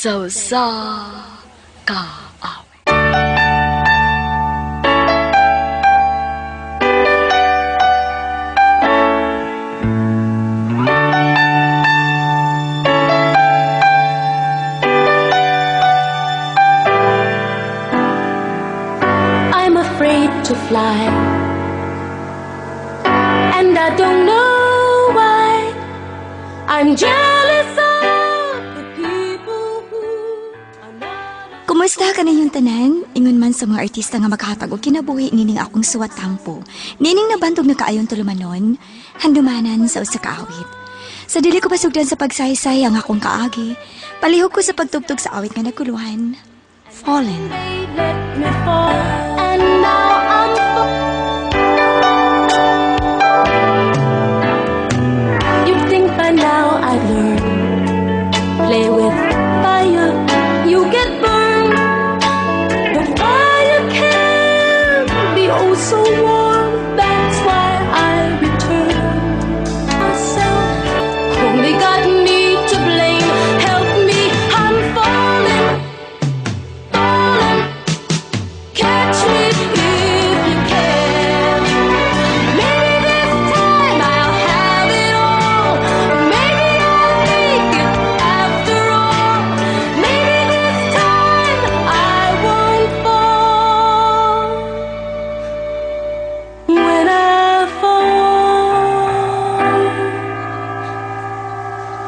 Sa usa ka awit. I'm afraid to fly, and I don't know why. I'm jealous of the people who are not. Kumusta ka ninyong tanan? Ingon man sa mga artista nga maghatag og kinabuhi nining akong suwat tampo. Nining nabantog na kaayon tulumanon, handumanan sa usa ka awit. Sa dili ko pasugdan sa pagsaysay ang akong kaagi, palihog ko sa pagtugtog sa awit nga nagkuluhan. Fallen. They let me fall, and now I'm You'd think by now I'd learn. Play with fire, you get burned. But fire can be oh so warm. That's why I return myself. Only got me to blame. Help me, I'm falling, falling. Catch me if you can. Maybe this time I'll have it all. Maybe I'll make it after all. Maybe this time I won't fall. When I fall,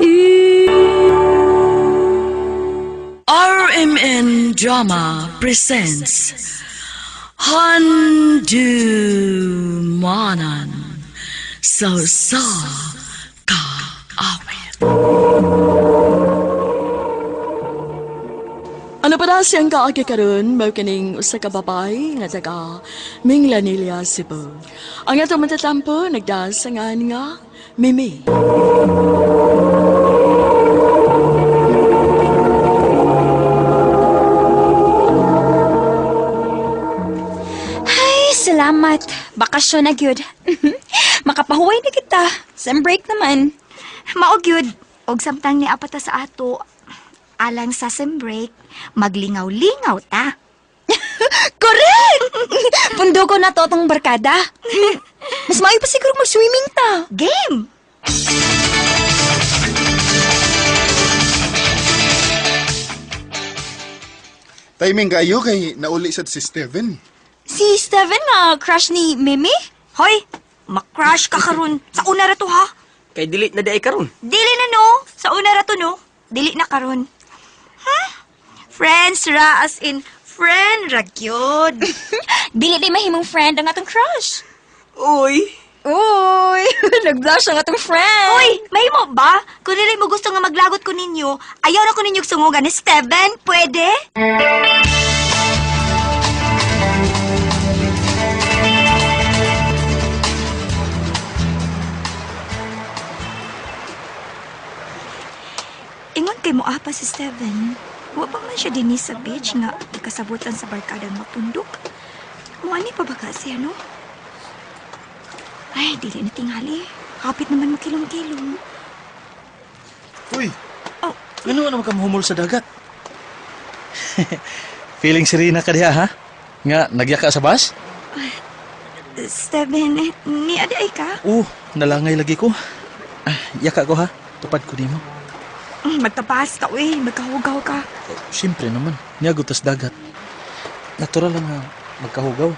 you. RMN Drama presents Handumanan sa usa ka awit. Ano pa na siyang kaagi karon mao kining usa ka babae nga taga Minglanilla, Cebu. Ang atong matatampo nagdasangan nga Mimi. Ay, salamat. Bakasyon na gyud. Makapahuway na kita. Sem break naman. Mao gyud. Og samtang ni apata sa ato, alang sa sem break, maglingaw-lingaw ta. Correct! Pundo ko na to atong barkada. Mas maayo pa siguro mag-swimming ta. Game! Timing kayo kay nauli sad si Steven. Si Steven nga crush ni Mimi? Hoy, makrush ka karon. Sa una ra to ha. Kay dili na di ay karon. Dili na no. Sa una ra to no. Dili na karon. Ha? Friends ra as in friend ra gyud. Dili di mahimong friend ang atong crush. Uy, Uy, nag-blush ang atong friend. Uy, mahimo ba? Kung dili mo gusto nga maglagot ko ninyo, ayaw na ko ninyo sungugan ni Steven. Pwede? Ingon kay mo apa si Steven. Wa pa man siya dinhi sa beach nga ikasabutan sa barkada nga pundok. Mo ani pa ba kasi ano? Ay, dili na tingali. Kapit naman mo kilong-kilong. Uy, Oh. Ano naman ka mahumol sa dagat? Feeling serena ka diha, ha? Nga, nagyaka sa bus? Steven, ni adi ay ka? Oh, nalangay lagi ko. Ah, yaka ko ha. Tupad ko nimo. Magtapas ka, uy. Magkahugaw ka. Oh, siyempre naman, niagot tas dagat. Natural lang nga magkahugaw.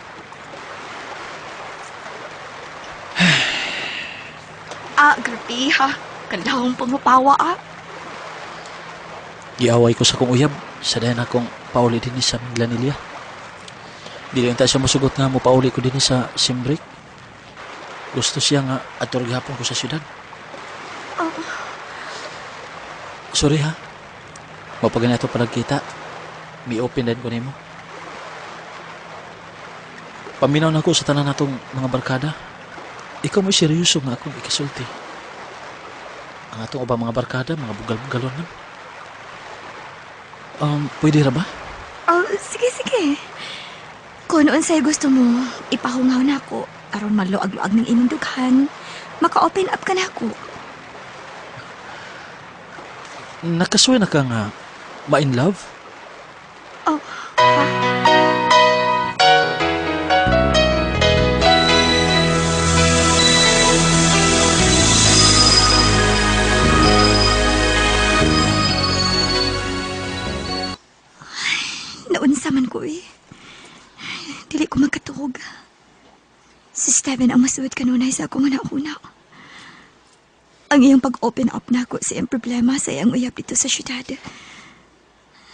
Ah, grabe ha. Kandahong pangupawa ah. Giaway ko sa kong uyab sa dayon akong pauli din sa Minglanilla. Dili unta siya mosugot nga mo pauli ko din sa Simbrick. Gusto siya nga adto gihapon ko sa syudad. Oh. Sorry ha. Mapaganato pa nagkita. Mi open din ko nimo. Paminaw na ko sa tanan natong mga barkada. Ikaw mo seryoso nga akong ikasulti. Ang atong ubang mga barkada, mga bugal-bugalon man. Pwede ra ba? Oh, sige, sige. Kung noon sa'yo gusto mo, ipahungaw na ako. Aron maluag-luag ng imong dughan. Maka-open up ka na ako. Nakasuway na ka nga Ma-in love? Oh, ha? Naunsa man ko eh. Dili ko makatuog. Si Steven ang masuod kanunay sa akong una-una. Ang iyang pag-open up nako sa iyang problema sa iyang uyab dito sa syudad.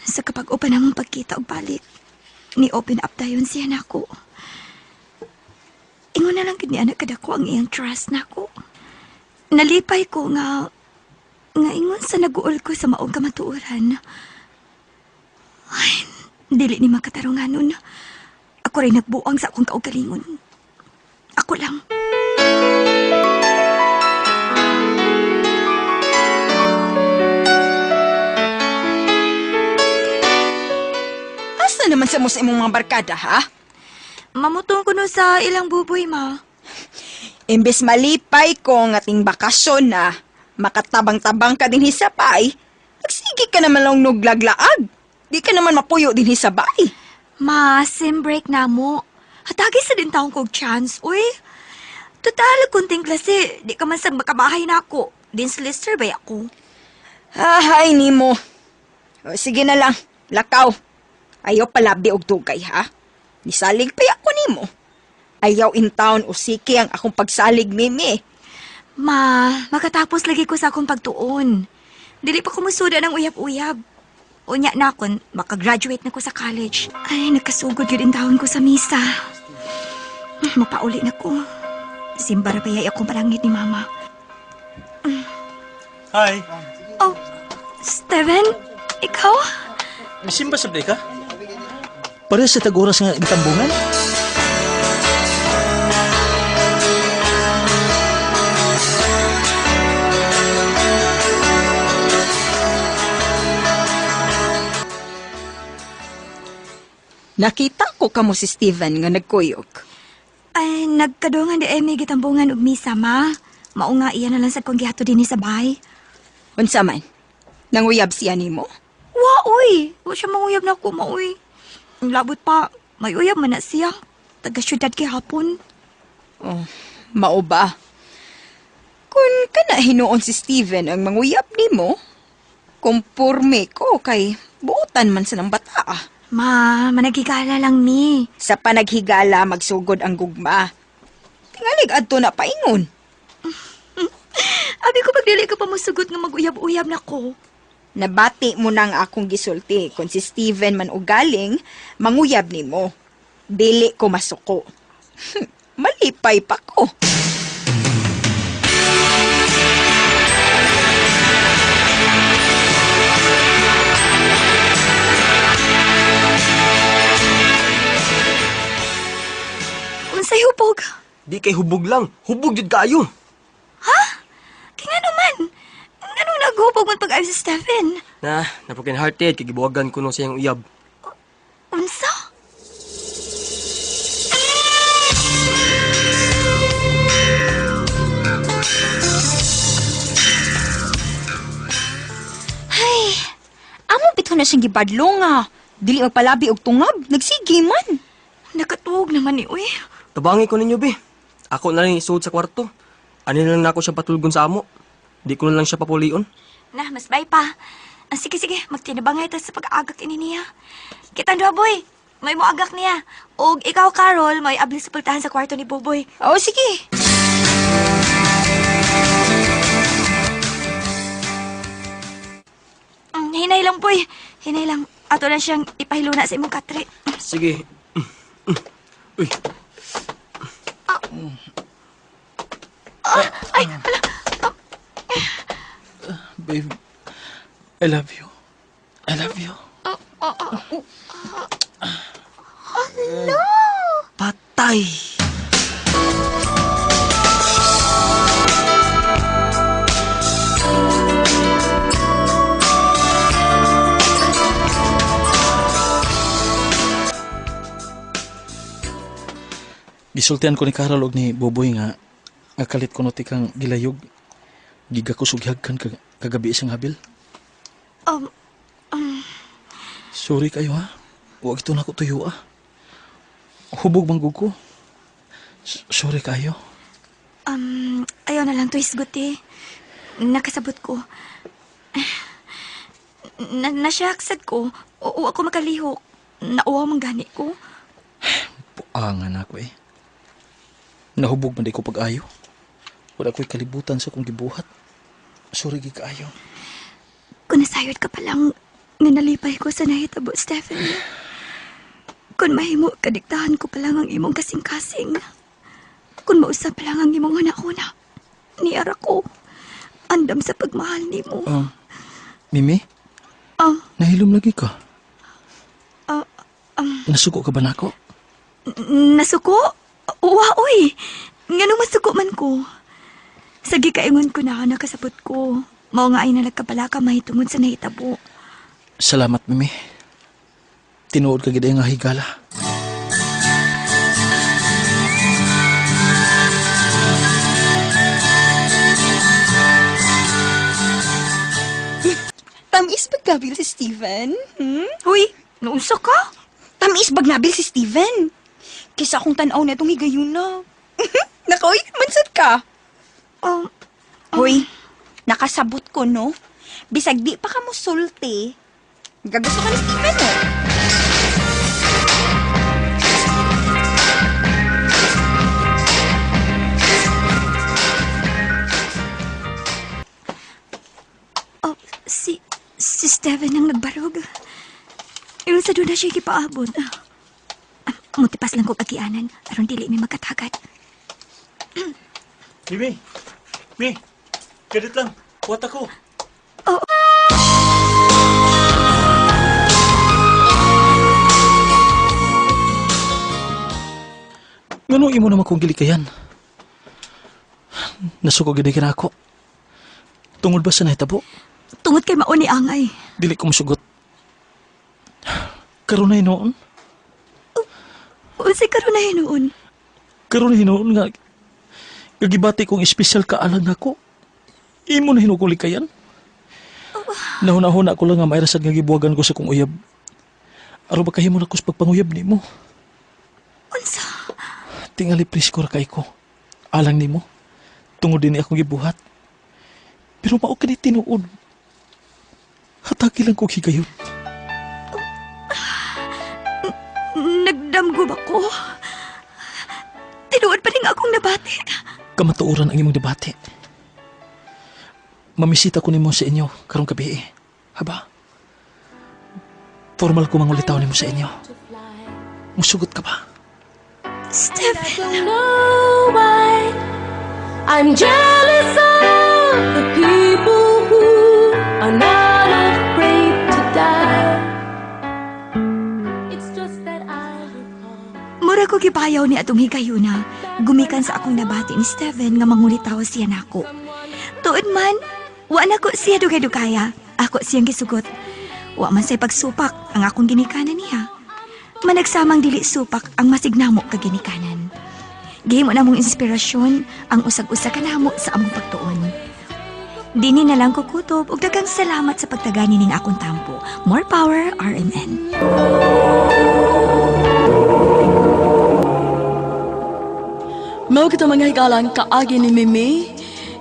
Sa kapag upan namong pagkita og balik, ni open up dayon siya nako. Ingon na lang gid ni anak kadako ang iyang trust nako. Nalipay ko nga nga ingon sa naguol ko sa maong kamatuoran. Ay, dili ni makatarunganon. Ako rin nagbuang sa akong kaugalingon. Ako lang. Asa naman sa mo sa imong mga barkada, ha? Mamutong ko no sa ilang buboy, ma. Imbes malipay ko nga ting bakasyon na, makatabang-tabang ka din sa bay, nagsige ka naman lang nuglaglaag. Di ka naman mapuyo din sa bay. Ma, sim break na mo. Hatagi sa din taong kog chance, uy. Total, kunting klase, di ka man sag makabahay na ako. Din sa Lister ba ako? Ahay, nimo. O, sige na lang, lakaw. Ayaw palabi og dugay, ha? Nisalig pa ako nimo. Ayaw in town o siki ang akong pagsalig, Mimi. Ma, makatapos lagi ko sa akong pagtuon. Dili pa kumusuda ng uyab-uyab. Unya na akon, makagraduate na ko sa college. Ay, nagkasugod yun ang taon ko sa misa. Mapauli na ko. Simba ra payay akong palangit ni Mama. Hi. Oh, Steven? Ikaw? Misimba sa ka? Pareho sa tag-oras nga itambungan? Nakita ko kamo si Steven nga nagkuyog. Ay, nagkadungan di Amy gitambungan og misa, ma. Mao nga iya na lang sa kong gihato dinhi sa bahay. Unsa man? Nanguyab siya nimo? Wa, uy! Wa siya manguyab na ako, ma, uy. Ang labot pa, may uyab man na siya. Taga syudad gihapon. Oh, mao ba? Kun kana hinuon si Steven ang manguyab nimo, kumpurme ko kay buotan man sa nang bata. Ah. Ma, managigala lang mi. Sa panaghigala magsugod ang gugma. Tingalig adto na paingon. Abi ko pagdili ka pa mosugot nga maguyab-uyab na ko. Nabati mo nang akong gisulti kung si Steven man ugaling manguyab nimo. Dili ko masuko. Malipay pa ko. Unsay hubog? Di kay hubog lang. Hubog jud kaayo. Kaya nga naman, nganong naghubog man pag-ayo si Stephen? Na, na broken hearted kay gibuwagan ko no sa iyang uyab. Unsa? Ay, amo bitaw na siyang gibadlo nga. Dili magpalabi og tungab, nagsige man. Nakatuog naman ni uy. Tabangi ko ninyo be. Ako na lang isuod sa kwarto. Ani na lang nako siya patulgon sa amo. Di ko na lang siya papulion. Na, mas bay pa. Ah, sige, sige, magtinabangay ta sa pag-agak ini niya. Kitang duha, boy. May moagak niya. Og ikaw, Carol, may abli sa pultahan sa kwarto ni Boboy. Oo, sige. Hinay lang, boy. Hinay lang. Ato lang siyang ipahiluna sa imong katre. Sige. Uy, Ay, ala. Babe, I love you. I love you. patay. Gisultian ko ni Carol og ni Boboy nga nga kalit kuno ti kang gilayog. Giga ko sughagkan kagabi isang habil. Sorry kayo ha. Huwag ito na ko tuyo ah. Hubog man gud ko. Sorry kayo. Ayaw na lang to isgot eh. Nakasabot ko. Nasyaksad ko. Oo, ako makalihok. Nauwaw man gani ko. Puangan ako eh. Nahubog man di ko pag-ayo. Wala ko'y kalibutan sa kong gibuhat. Sorry gid kaayo. Kung nasayod ka pa lang, nga nalipay ko sa nahitabo, Stephen. Kung mahimo, kadiktahan ko pa lang ang imong kasing-kasing. Kung mausap pa lang ang imong huna-huna, niyara ko. Andam sa pagmahal nimo. Mimi, Ah, nahilom lagi ka. ah, Nasuko ka ba nako? Nasuko? Uwa, uy! Nganong masuko man ko? Sa gikaingon ko na nakasabot ko. Mao nga ay nalagkabala ka mahitungod sa nahitabo. Salamat, Mimi. Tinuod ka gid ay nga higala. Tamis pagkabil si Steven? Hmm? Uy, naunsa ka? Tamis bagnabil si Steven. Kaysa akong tanaw na itong higayon na. Nakoy, mansad ka. Hoy, nakasabot ko, no? Bisag di pa ka mo sulti. Gagusto ka ni Steven, no? Oh, si Steven ang nagbarog. Yung sa doon na siya gipaabot. Mutipas lang kong agianan aron dili mi magkatagat. Mimi! Mi! Kadit lang. Kuwat ako. Oh. Nganong imo naman kong gilikayan? Nasuko gid ka na ako. Tungod ba sa nahitabo? Tungod kay mao ni angay. Dili ko musugot. Karon na hinuon. Unsay karon na hinuon? Karon na hinuon nga. Gagibati kong espesyal ka alang nako. Imo na hinuon kong likayan. Nahuna-huna ko lang nga mairasad nga gibuwagan ko sa kong uyab. Aron ba kahimo na ko sa pagpanguyab nimo? Unsa? Tingali presko ra kay ko. Alang nimo. Tungod din akong gibuhat. Pero mao kani tinuod. Hatagi lang kog higayon. Nagdamgo ba ko? Tinuod pa rin akong nabati. Kamatuoran ang imong debate. Mamisita ko nimo sa inyo karong gabi. Eh. Haba? Formal ko mangulitaw nimo sa inyo. Musugot ka ba? Stephen, I don't know why I'm jealous of the people who are not afraid to die. It's just that I recall. Mura ko gibayaw ni atong higayuna. Gumikan sa akong nabati ni Steven nga mangulitaw siya nako. Tuod man, wa na ko siya dugay-dugaya. Ako siyang gisugot. Wa man say pagsupak ang akong ginikanan niya. Managsamang dili supak ang masignamo ka ginikanan. Gihimo na mong inspirasyon ang usag-usa ka namo sa among pagtuon. Dini na lang ko kutob ug daghang salamat sa pagtagani ning akong tampo. More power, RMN. Mao kita mga higalang kaagi ni Mimi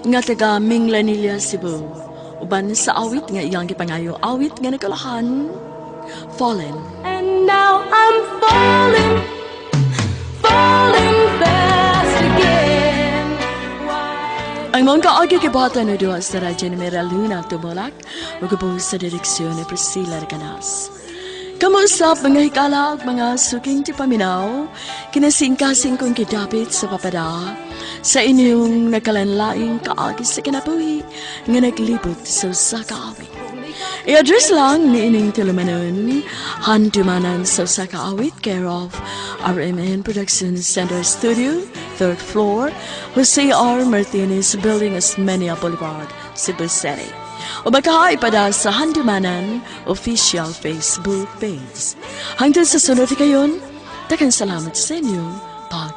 nga taga Minglanilla, Cebu. Uban sa awit nga iyang gipangayo, awit nga nagkalahan, Fallen. And now I'm falling, falling fast again. Why? Ang mga kaagi gibuhatan na duha sa radyo ni Mera Luna Tumulak ug ubo sa direksyon ni Priscilla Recanas. Kamuusap mga hikala ug mga suking ti paminaw, kinasingkasing kong kidapit sa papada, sa inyong nakalanlaing kaagi sa kinabuhi nga naglibot sa usa ka awit. I-address lang ni ining tulumanon, Handumanan sa usa ka awit, care of RMN Production Center Studio, third floor, Jose R. Martinez Building, Osmeña Boulevard, Cebu City. O baka ipada sa Handumanan official Facebook page. Hangtod sa sunod kayon, daghang salamat sa inyong pag